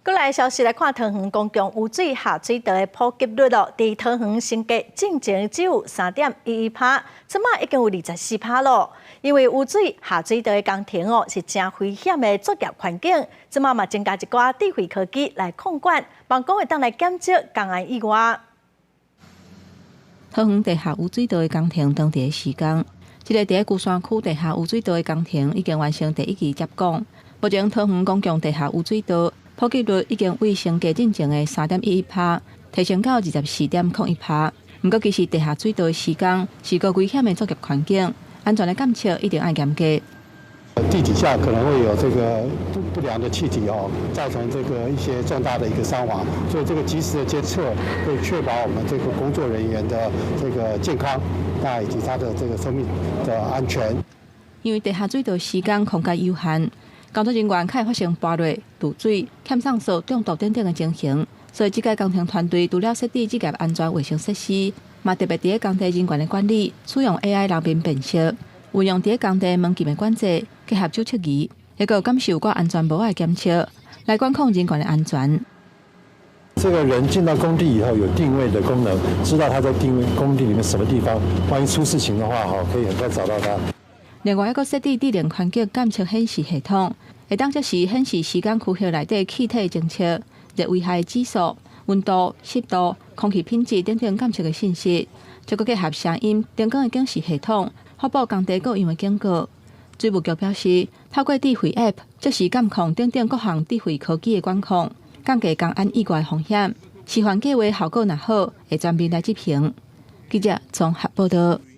閣來消息來看，桃園公共污水下水道的普及率咯，佇桃園升格進前只有3.11趴，這馬已經有24趴咯。因為污水下水道的工程哦是誠危險的作業環境，這馬嘛增加一寡智慧科技來控管，望講會當來減少工安意外。桃園地下污水道的工程當佇咧施工，這个佇咧龜山區地下污水道的工程已經完成第一期接管。目前桃園公共地下污水道普及率已經為升格進前的3.11趴，提升到24.01趴。毋過，其實地下水道的施工是個危險的作業環境，安全的監測一定愛嚴格。地底下可能會有這個不良的氣體哦，造成這個一些重大的一個傷亡，所以這個及時的監測會確保我們這個工作人員的這個健康，那以及他的這個生命的安全。因為地下水道施工空間有限，工作人員較會發生跋落、墜水、欠送素、中毒等等的情形，所以這屆工程團隊除了設置職業安全衛生設施，嘛特別佇咧工地人員的管理，使用 AI 人面辨識，運用佇咧工地門禁的管制，結合酒測儀，抑閣有感受佮安全帽的檢測，來管控人員的安全。這個人進到工地以後有定位的功能，知道他在定位工地裡面什麼地方，萬一出事情的話，哈，可以很快找到他。另外，抑閣設置智能環境監測顯示系統，會當即時顯示施工區域內底氣體偵測、熱危害指數、溫度、濕度、空氣品質等等監測的信息，再閣結合聲音、燈光的警示系統，發布工地各樣的警告。水務局表示，透過智慧 App 即時監控等等各項智慧科技的管控，降低工安意外風險。示範計畫效果若好，會全面來執行。記者綜合報道。